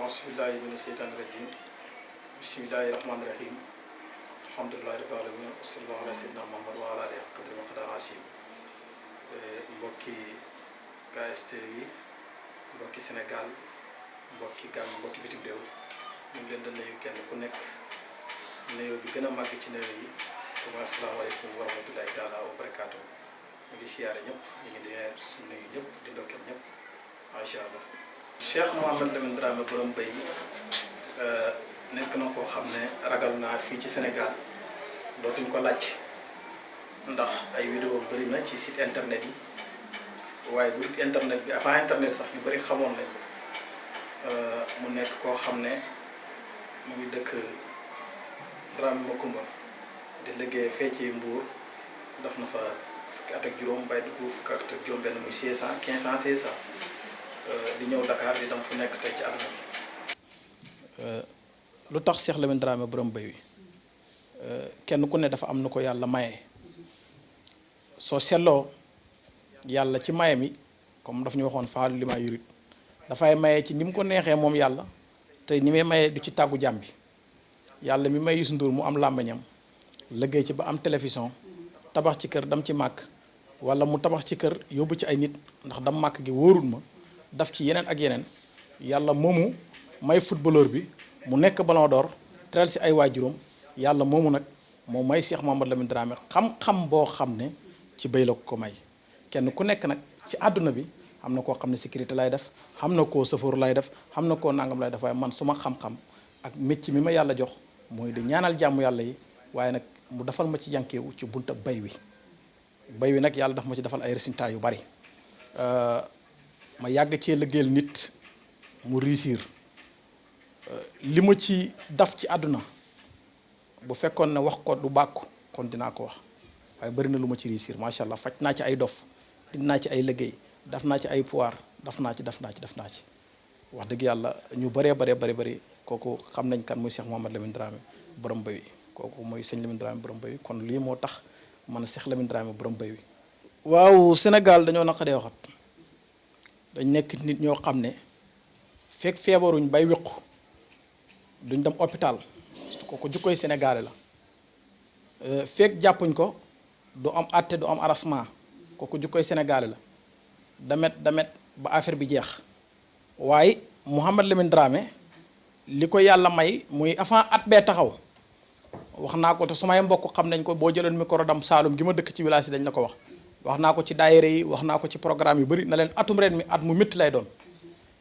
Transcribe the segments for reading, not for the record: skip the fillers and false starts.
A'uuzubillahi mina sheytaani rajiim bismillahi rahmaani rahiim alhamdulillahi rabbil aalamiin wa sallallahu ala sayyidina Muhammad wa ala alihi haqqa qadrihi wa miqdaarihi al-aziim. Mbokki KST yi, mbokki Sénégal, mbokki Gambie, mbokki bitim réew, ñu ngi leen di nuyu kenn ku nekk nuyoo bi gën a màgg ci nuyoo yi wa asalaamaaleykum wa rahmatullahi taala wa barakaatu. ñu ngi siyaare ñëpp, ñu ngi nuyu ñëpp di ndokkeel ñëpp macha allah. Cheikh Mouhamed Lamine Dramé borom bay nekk na koo xam ne ragal naa fii ci Sénégal dootuñ ko laaj ndax ay vidéo bëri na ci site internet yi waaye bu internet bi avant internet sax ñu bëri xamoon nañ mu nekk koo xam ne mu ngi dëkk Dramé Makumba di liggéey fee ci Mbour def na fa fukki at ak juróom bay dugg fukki at ak juróom benn muy 16 ans 15 ans 16 ans di ñëw Dakar di dem fu nekk tey ci àdduna bi. lu tax Cheikh Lamine Dramé borom bay wi kenn ku ne dafa am na ko yàlla maye soo seetloo yàlla ci maye mi comme daf ñu waxoon faalu li ma yurit dafay maye ci ni mu ko neexee moom yàlla te ni muy maye du ci tàggu jàmm bi yàlla mi may Youssou Ndour mu am làmbañam liggéey ci ba am télévision tabax ci kër dam ci màkk wala mu tabax ci kër yóbbu ci ay nit ndax dam màkk gi wóorul ma daf ci yeneen ak yeneen yàlla moomu may footballeur bi mu nekk ballon d'or teral si ay waajuram yàlla moomu nag moo may Cheikh Mouhamed Lamine Dramé xam-xam boo xam ne ci béy la ko may kenn ku nekk nag ci àdduna bi am na koo xam ne sécurité lay def xam na koo sëfooru lay def xam na koo nangam lay def waaye man suma xam-xam ak métier mi ma yàlla jox mooy di ñaanal jàmm yàlla yi waaye nag mu defal ma ci yankeewu ci bunta bay wi nag yàlla daf ma ci defal ay résultats yu bari ma yàgg cee liggéeyal nit mu réussir li ma ci daf ci àdduna bu fekkoon ne wax ko du bàkku kon dinaa ko wax waaye bëri na lu ma ci réussir macha allah faj naa ci ay dof dinaa ci ay liggéey daf naa ci ay pouvoir daf naa ci wax dëgg yàlla ñu bëri kooku xam nañ kan muy Cheikh Mouhamed Lamine Dramé borom bay wi kooku mooy sëñ Lamine Dramé borom bay wi kon lii moo tax man Cheikh Lamine Dramé borom bay wi waaw Sénégal dañoo naqadee waxat dañ nekk nit ñoo xam ne fekk feebaruñ bay wéqu duñ dem hôpital kooku jukkoy sénégalais la fekk jàppuñ ko du am àtte du am arrangement kooku jukkoy sénégalais la damet ba affaire bi jeex waaye Mouhamed Lamine Dramé li ko yàlla may muy avant at bee taxaw wax naa ko te sumay mbokk xam nañ ko boo jëloon micro dam Saalum gi ma dëkk ci village yi dañ la ko wax naa ko ci daayira yi wax naa ko ci programme yu bëri na leen atum ren mi at mu métti lay doon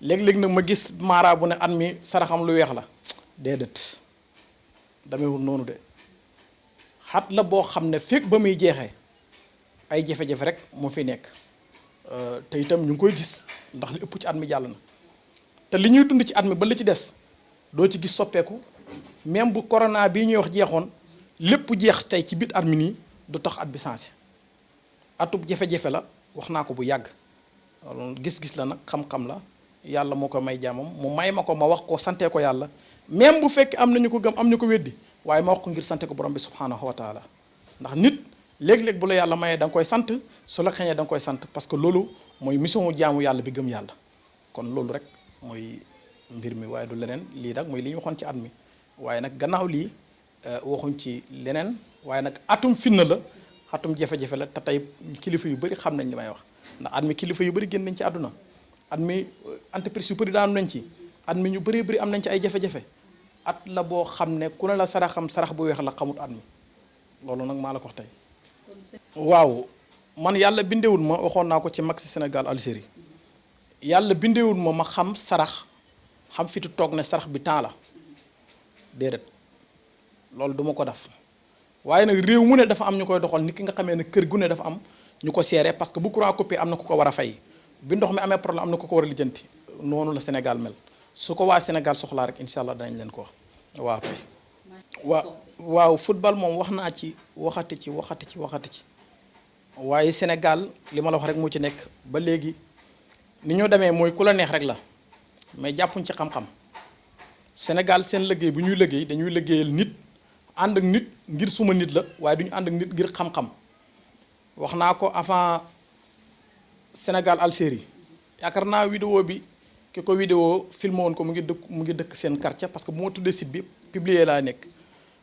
léeg-léeg nag ma gis maara bu ne at mi saraxam lu weex la déedéet damewul noonu de xat la boo xam ne fekk ba muy jeexee ay jafe-jafe rek moo fi nekk te itam ñu ngi koy gis ndax li ëpp ci at mi jàll na te li ñuy dund ci at mi ba li ci des doo ci gis soppeeku même bu corona bii ñuy wax jeexoon lépp jeex tey ci biir at mi nii du tax at bi changé atub jafe-jafe la wax naa ko bu yàgg gis-gis la nag xam-xam la yàlla moo ko may jàmmam mu may ma ko ma wax ko sante ko yàlla même bu fekkee am nañu ko gëm am ñu ko weddi waaye ma wax ko ngir sante ko borom bi subhanahu wa taala ndax nit léeg-léeg bu la yàlla mayee da nga koy sant su la xeñee da nga koy sant parce que loolu mooy mission jaamu yàlla bi gëm yàlla kon loolu rek mooy mbir mi waaye du leneen lii nag mooy li ñu waxoon ci at mi waaye nag gannaaw lii waxuñ ci leneen waaye nag atum finna la atum jafe-jafe la te tey kilifa yu bëri xam nañ li may wax ndax at mi kilifa yu bëri génn nañ ci àdduna at mi entreprise yu bëri daanu nañ ci at mi ñu bëri am nañ ci ay jafe-jafe at la boo xam ne ku ne la saraxam sarax bu weex la xamut at mi loolu nag maa la ko wax tey waaw man yàlla bindewul ma waxoon naa ko ci match Sénégal Algérie yàlla bindewul ma xam sarax xam fi tu toog ne sarax bi temps la déedéet loolu duma ko def waaye nag réew mu ne dafa am ñu koy doxal nit ki nga xamee ne kër gu ne dafa am ñu ko seere parce que bu courant coupé am na ku ko war a fay bi ndox mi amee problème am na ku ko war a lijjanti noonu la Sénégal mel su ko waa Sénégal soxlaa rek incha allah danañ leen ko wax waaw kay waaw football moom wax naa ci waxati ci waaye Sénégal li ma la wax rek moo ci nekk ba léegi ni ñoo demee mooy ku la neex rek la mais jàppuñ ci xam-xam Sénégal seen liggéey bu ñuy liggéey dañuy liggéeyal nit ànd ak nit ngir suma nit la waaye duñu ànd ak nit ngir xam-xam wax naa ko avant Sénégal Algérie yaakaar naa vidéo bi ki ko vidéo filmé woon ko mu ngi dëkk seen quartier parce que bu ma tuddee site bi publier laa nekk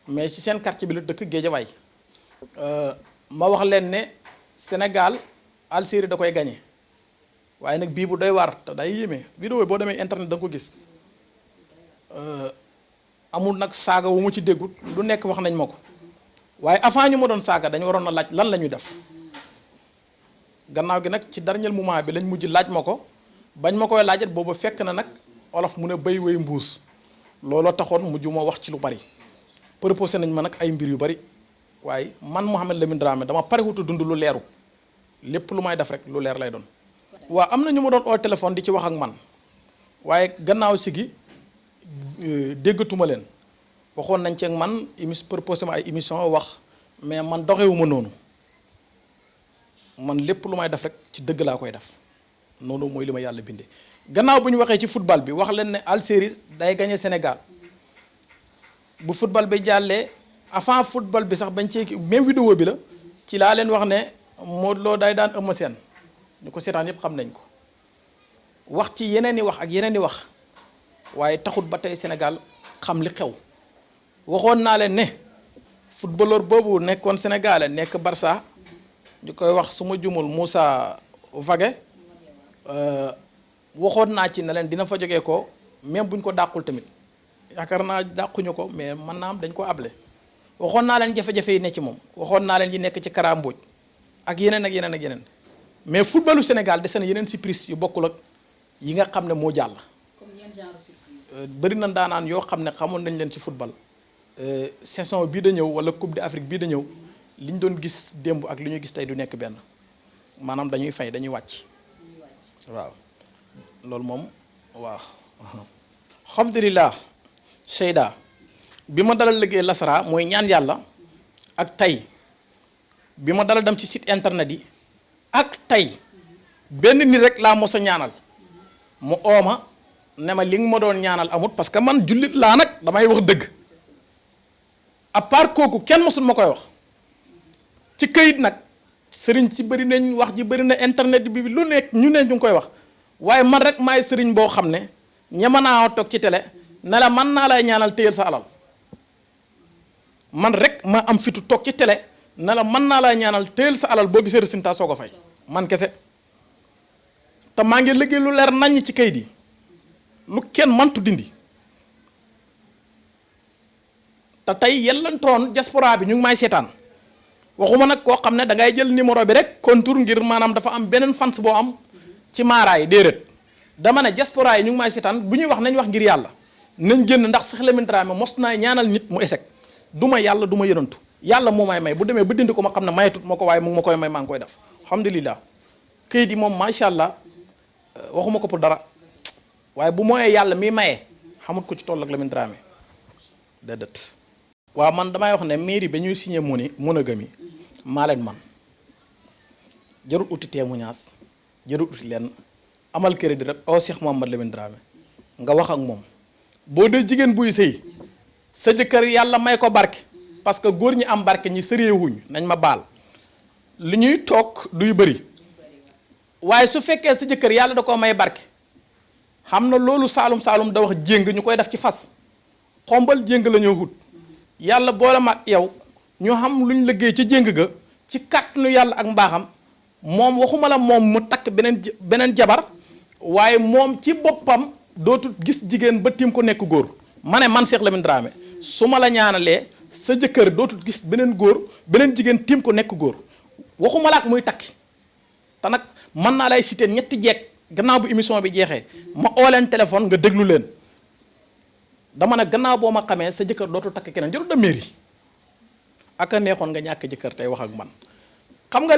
mais ci seen quartier bi la dëkk Guédiawaye ma wax leen ne Sénégal Algérie da koy gagné waaye nag bii bu doy waar te day yéeme vidéo boo demee internet da nga ko gis amul nag saaga wu mu ci déggut lu nekk wax nañ ma ko waaye avant ñu ma doon saaga dañu waroon a laaj lan la ñuy def gannaaw gi nag ci dernier moment bi lañ mujj laaj ma ko bañ ma koy laajat booba fekk na nag olof mu ne béy wéy mbuus looloo taxoon mujj ma wax ci lu bari proposé nañ ma nag ay mbir yu bari waaye man Mouhamed Lamine Dramé dama pare wutu dund lu leeru lépp lu may def rek lu leer lay doon. waaw am na ñu ma doon oo téléphone di ci wax ak man waaye gannaaw si gi déggatuma leen waxoon nañ ci ak man proposé ma ay émission wax mais man doxewuma noonu man lépp lu may def rek ci dëgg laa koy def noonu mooy li ma yàlla bindee. gannaaw bu ñu waxee ci football bi wax leen ne Algérie day gagné Sénégal bu football bi jàllee avant football bi sax bañ ci même vidéo bi la ci laa leen wax ne Modou Lo day daan Eumeu Sène ñu ko seetaan yëpp xam nañ ko wax ci yeneen i wax ak yeneen i wax waaye taxut ba tey Sénégal xam li xew waxoon naa leen ne footballeur boobu nekkoon Sénégal nekk Barça ñu koy wax su ma jumul Moussa Wagué waxoon naa ci ne leen dina fa jógee ko même buñ ko dàqul tamit yaakaar naa dàquñu ko mais mën naa am dañ ko able waxoon naa leen jafe-jafe yi ne ci moom waxoon naa leen yi nekk ci Kara Mbodj ak yeneen ak yeneen ak yeneen mais footballu Sénégal des na yeneen surprise yu bokkul ak yi nga xam ne moo jàll. comme yan genre surprise. bëri na daanaan yoo xam ne xamoon nañ leen ci football saison bii da ñëw wala Coupe d'Afrique bii da ñëw li ñu doon gis démb ak li ñu gis tey du nekk benn maanaam dañuy fay dañuy wàcc. waaw loolu moom waaw. alhamdulilah Seyda bi ma dalal liggéey Lasara mooy ñaan yàlla ak tey bi ma dalal dem ci site internet yi ak tey benn nit rek laa mos a ñaanal mu ooma ne ma li nga ma doon ñaanal amut parce que man jullit laa nag damay wax dëgg à part kooku kenn mosul ma koy wax ci këyit nag sëriñ ci bëri nañ wax ji bëri na internet bi lu nekk ñu ne ñu ngi koy wax waaye man rek maay sëriñ boo xam ne ñama naa toog ci télé ne la man naa lay ñaanal téyel sa alal man rek ma am fitu toog ci télé ne la man naa lay ñaanal téyel sa alal boo gisee résultat soo ko fay man kese te maa ngi liggéey lu leer naññ ci kayit yi lu kenn mantu dindi te tey yellantoon diaspora bi ñu ngi may seetaan waxuma nag koo xam ne da ngay jël numéro bi rek contour ngir maanaam dafa am beneen fans boo am ci maaraay déedéet dama ne diaspora yi ñu ngi may seetaan bu ñuy wax nañ wax ngir yàlla nañ génn ndax Cheikh Lamine Dramé mos naa ñaanal nit mu échec du ma yàlla du ma yënantu yàlla moo may bu demee ba dindi ko ma xam ne mayetut ma ko waaye mu ngi ma koy may maa ngi koy def alhamdulilah këyit yi moom macha allah waxuma ko pour dara waaye bu mooyee yàlla mi maye xamut ko ci toll ak Lamine Dramé déedéet. waaw man damay wax ne mairie ba ñuy signé monogamie maa leen man jarul uti témoignage jarul uti leen amal crédit rek oo Cheikh Mouhamed Lamine Dramé nga wax ak moom boo dee jigéen buy sëy sa jëkkër yàlla may ko barke parce que góor ñi am barke ñi sëree wuñ nañ ma baal li ñuy toog duy bëri waaye su fekkee sa jëkkër yàlla da koo may barke xam na loolu saalum da wax jéng ñu koy def ci fas xombal jéng la ñoo wut yàlla boole ma ak yow ñu xam luñ liggéey ci jéng ga ci kàttanu yàlla ak mbaaxam moom waxuma la moom mu takk beneen jabar waaye moom ci boppam dootul gis jigéen ba tiim ko nekk góor ma ne man Cheikh Lamine Dramé su ma la ñaanalee sa jëkkër dootul gis beneen jigéen tiim ko nekk góor waxuma la ak muy takki te nag mën naa lay citer ñetti jeeg gannaaw bu émission bi jeexee ma oo leen téléphone nga déglu leen dama ne gannaaw boo ma xamee sa jëkkër dootul takk keneen jarul da mairie ak a neexoon nga ñàkk jëkkër tey wax ak man xam nga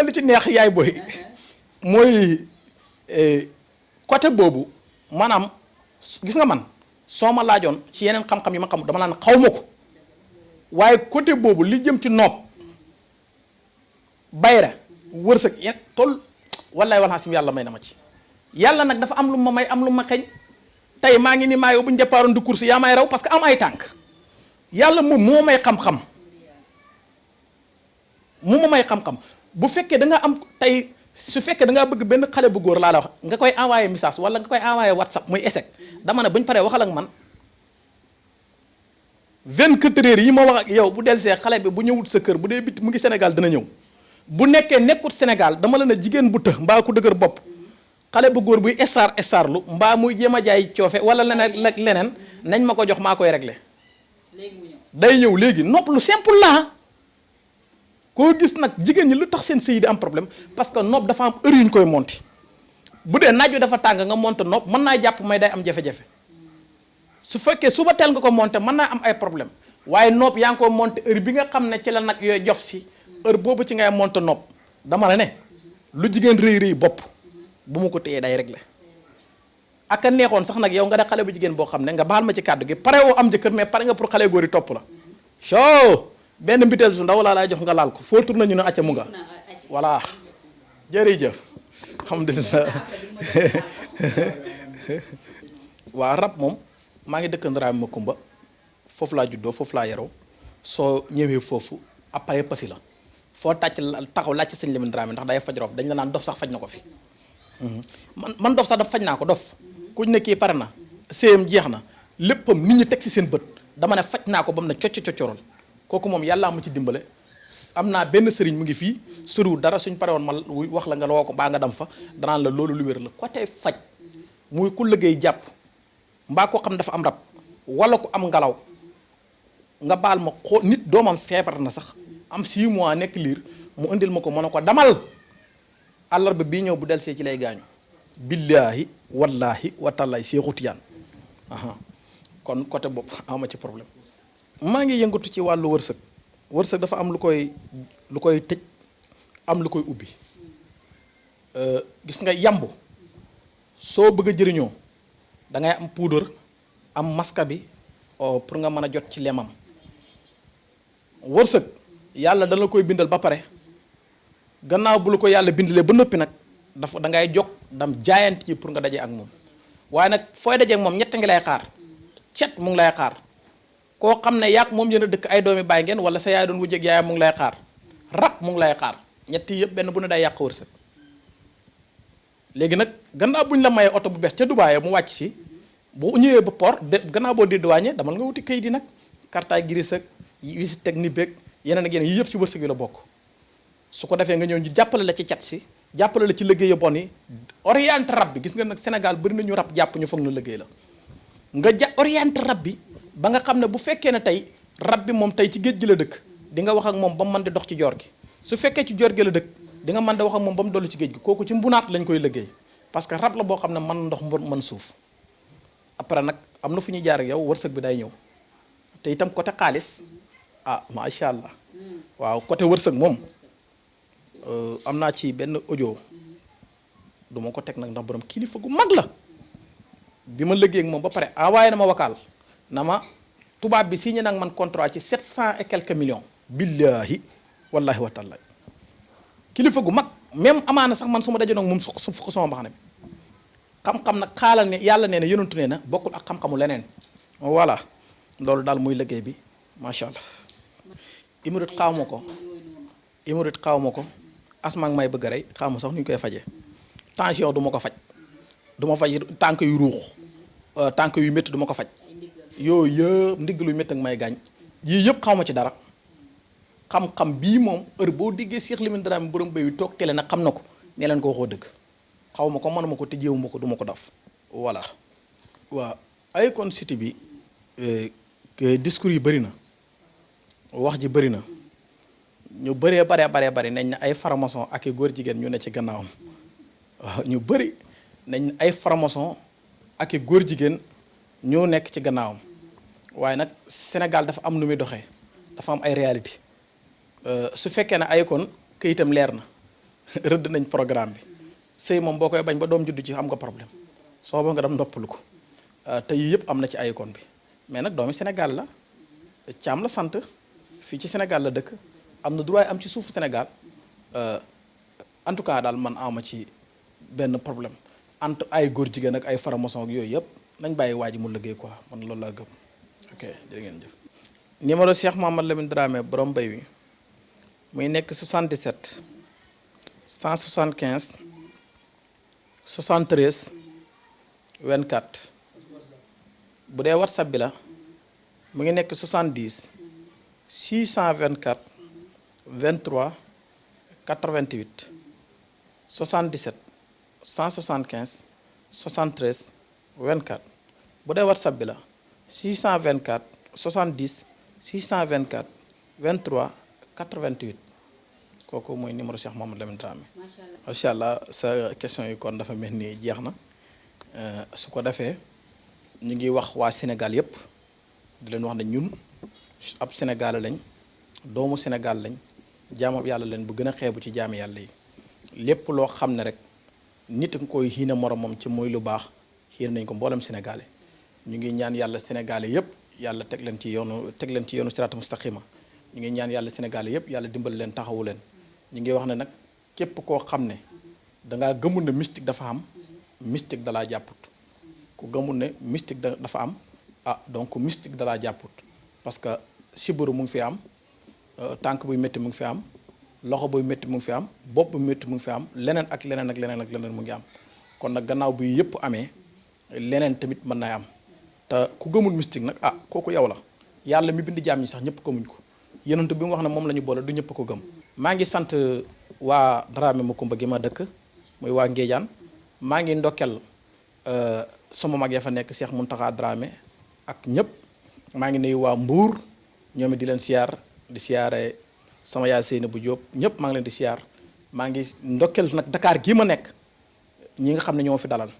li ci neex yaay booy mooy côté boobu maanaam gis nga man soo ma laajoon ci yeneen xam-xam yi ma xam dama naan xaw ma ko waaye côté boobu li jëm ci nopp bayra wërsëg yet toll wallaay wal xasim yàlla may na ma ci yàlla nag dafa am lu ma may am lu ma xeñ tey maa ngi ni maa yow bu ñu départoon di course yaa may raw parce que am ay tànk yàlla moom moo may xam-xam mu ma may xam-xam bu fekkee da nga am tey su fekkee da ngaa bëgg benn xale bu góor laa la wax nga koy envoyé message wala nga koy envoyé WhatsApp muy échec dama ne bu ñu paree waxal ak man 24 heures yi ma wax ak yow bu delsee xale bi bu ñëwut sa kër bu dee bit mu ngi Sénégal dina ñëw bu nekkee nekkut Sénégal dama la ne jigéen bu të mbaa ku dëgër bopp xale bu góor buy star lu mbaa muy jéem a jaay coofe wala leneen nañ ma ko jox maa koy réglé day ñëw léegi nopp lu simple la koo gis nag jigéen ñi lu tax seen sëy di am problème parce que nopp dafa am heure yu ñu koy monté bu dee naaj wi dafa tàng nga monté nopp mën naa jàpp may day am jafe-jafe su fekkee suba teel nga ko monté mën naa am ay problème waaye nopp yaa ngi ko monté heure bi nga xam ne ci la nag yooyu jof si heure boobu ci ngay monté nopp dama la ne lu jigéen rëy bopp bu ma ko téyee day réglé ak a neexoon sax nag yow nga de xale bu jigéen boo xam ne nga baal ma ci kàddu gi pare woo am jëkkër mais pare nga pour xale góor yi topp la soo benn mbiteel su ndaw laa lay jox nga laal ko foo tur nañu ne acca mu nga voilà jërëjëf alhamdulilah waa rab moom maa ngi dëkk Ndaraam Makumba foofu laa juddoo foofu laa yaroo soo ñëwee foofu après pasi la foo tàcc taxaw laaj ci sëñ Lamine Dramé ndax day faj rof dañ la naan dof sax faj na ko fi man dof sax daf faj naa ko dof kuñ ne kii pare na séyam jeex na léppam nit ñi teg ci seen bët dama ne faj naa ko ba mu ne coccoral kooku moom yàllaa ma ci dimbale am naa benn sëriñ mu ngi fii soriwul dara suñ pare woon ma wax la nga woo ko baa nga dem fa danaan la loolu lu wér la côté faj muy ku liggéey jàpp mbaa koo xam dafa am rab wala ku am ngelaw nga baal ma xoo nit doomam feebar na sax am 6 mois nekk liir mu indil ma ko mën a ko damal àllarba bii ñëw bu del see ci lay gaañu billaahi wallaahi watalaay Seexu Tijaan kon côté bopp ama ci problème maa ngi yëngatu ci wàllu wërsëg dafa am lu koy tëj am lu koy ubbi gis nga yamb soo bëgg a jëriñoo da ngay am poudre am maska bi pour nga mën a jot ci lemam wërsëg yàlla dana koy bindal ba pare gannaaw bu la ko yàlla bindalee ba noppi nag dafa da ngay jog dam jaayant ci pour nga daje ak moom waaye nag fooy daje ak moom ñett ngi lay xaar cet mu ngi lay xaar koo xam ne yaag moom yéen a dëkk ay doomi baay ngeen wala sa yaay doon wujjeeg yaayam mu ngi lay xaar rab mu ngi lay xaar ñett yi yëpp benn bu ne day yàq wërsëg léegi nag gannaaw buñ la mayee oto bu bees ca Dubaay mu wàcc si boo ñëwee ba port de gannaaw boo di douane damal nga wuti kayit yi nag carte grise ak visite technique beeg yeneen ak yeneen yi yëpp ci wërsëg yi la bokk su ko defee nga ñëw ñu jàppale la ci cat si jàppale la ci liggéeyu bon yi orienté rab bi gis nga nag Sénégal bëri na ñu rab jàpp ñu foog na liggéey la nga orienté rab bi ba nga xam ne bu fekkee ne tey rab bi moom tey ci géej gi la dëkk di nga wax ak moom ba mu mën di dox ci joor gi su fekkee ci joor gi la dëkk di nga mën di wax ak moom ba mu dollu ci géej gi kooku ci mbunaat lañ koy liggéey parce que rab la boo xam ne mën ndox mën suuf après nag am na fu ñuy jaar ak yow wërsëg bi day ñëw te itam côté xaalis macha allah waaw côté wërsëg moom am naa ci benn audio du ma ko teg nag ndax borom kilifa gu mag la bi ma liggéey ak moom ba pare envoyé na ma vocal na ma tubaab bi signé nag man contrat ci 700 et quelques millions billahi wallahi wa taala kilifa gu mag même amaana sax man su ma daje nag moom su fukk sama mbaxane bi xam-xam nag xaalal ne yàlla nee na yonentu nee na bokkul ak xam-xamu leneen voilà loolu daal muy liggéey bi macha allah. Imurit xaw ma ko asma may bëgg a rey xaw ma sax nu ñu koy fajee tension du ma ko faj du ma faj tànk yu ruux tànk yu métti du ma ko faj yooyu yëpp ndigg lu métti ak may gaañ yii yëpp xaw ma ci dara xam-xam bii moom heure boo diggee Cheikh Lamine Dramé borom béy wi toog tele nag xam na ko ne leen ko waxoo dëgg xaw ma ko mënuma ko te jéewuma ko du ma ko def voilà. waaw ay kon cité bi discours yi bëri na wax ji bëri na ñu bëree bari nañ ne ay franc-maçon ak i góor jigéen ñu ne ci gannaawam waaw ñu bëri nañ ay franc-maçon ak i góor jigéen ñoo nekk ci gannaawam waaye nag Sénégal dafa am nu muy doxee dafa am ay réalité su fekkee ne ay kon këyitam leer na rëdd nañ programme bi sëy moom boo koy bañ ba doom juddu ci am nga problème soo ba nga dem ndoppalu ko te yii yëpp am na ci ay kon bi mais nag doomi Sénégal la Caam la sant fii ci Sénégal la dëkk am na droit am ci suufu Sénégal en tout cas daal man ama ci benn problème entre ay góor jigéen ak ay franc-maçon ak yooyu yëpp nañ bàyyi waa ji mu liggéey quoi man loolu laa gëm ok jërë ngeen jëf. numéro Cheikh Mouhamadou Lamine Dramé borom bay wi muy nekk 77 175 73 24 bu dee WhatsApp bi la mu ngi nekk 70 624 23 88 77 175 73 24 bu dee WhatsApp bi la 624 70 624 23 88 kooku mooy numéro Cheikh Mouhamadou Lamine Dramé. macha allah sa question yi kon dafa mel ni jeex na su ko defee ñu ngi wax waa Sénégal yëpp di leen wax ne ñun ab Sénégal lañ doomu Sénégal lañ jaamu yàlla leen bu gën a xeebu ci jaami yàlla yi lépp loo xam ne rek nit nga koy xiina moromam ci muy lu baax xiina nañ ko mboolem sénégalais ñu ngi ñaan yàlla sénégalais yëpp yàlla teg leen ci yoonu siraatu mustaqima ñu ngi ñaan yàlla sénégalais yëpp yàlla dimbali leen taxawu leen ñu ngi wax ne nag képp koo xam ne dangaa gëmul ne mystique dafa am mystique dalaa jàpput ku gëmul ne mystique dafa am donc mystique dalaa jàpput parce que sibiru mu ngi fi am tànk buy métti mu ngi fi am loxo buy métti mu ngi fi am bopp bu métti mu ngi fi am leneen ak leneen ak leneen ak leneen mu ngi am kon nag gannaaw bi yëpp amee leneen tamit mën naa am te ku gëmul mystique nag kooku yow la yàlla mi bind jaam ñi sax ñëpp gëmuñ ko yonent bi mu wax ne moom la ñu boole du ñëpp ko gëm. maa ngi sant waa Dramé Macoumba gi ma dëkk muy waa Ngéejaan maa ngi ndokkel sama mag ya fa nekk Cheikh Mountakha Dramé ak ñëpp maa ngi nuyu waa Mbour ñoom it di leen siyaar di siyaare sama yaay Seynabou Diop ñëpp maa ngi leen di siyaar maa ngi ndokkel nag Dakar gii ma nekk ñi nga xam ne ñoo fi dalal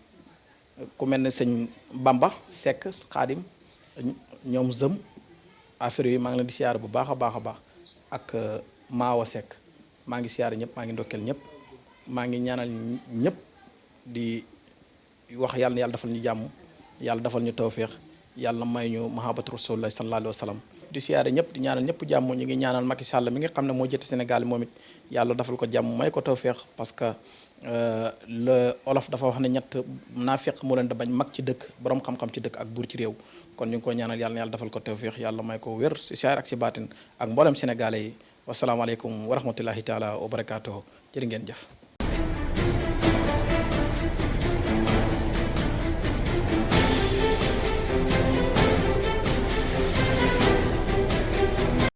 ku mel ne sëñ Bamba Seck Xaadim ñoom Zëm affaire yi maa ngi leen di siyaare bu baax a baax a baax ak Maawa Seck maa ngi siyaare ñëpp maa ngi ndokkel ñëpp maa ngi ñaanal ñëpp di wax yàlla na yàlla defal ñu jàmm yàlla defal ñu tawféex yàlla may ñu mahabatu rasulullah sallallahu alayhi wa sallam di siyaare ñëpp di ñaanal ñëpp jàmm ñu ngi ñaanal Macky Sall mi nga xam ne moo jëte Sénégal moom it yàlla defal ko jàmm may ko tawféex parce que le olof dafa wax ne ñett naafiq moo leen da bañ mag ci dëkk borom xam-xam ci dëkk ak buur ci réew kon ñu ngi ko ñaanal yàlla na yàlla defal ko tawféex yàlla may ko wér si saar ak si baatin ak mboolem sénégalais yi wasalaamaaleykum wa rahmatullahi taala wa barakaatuhu jërë ngeen jëf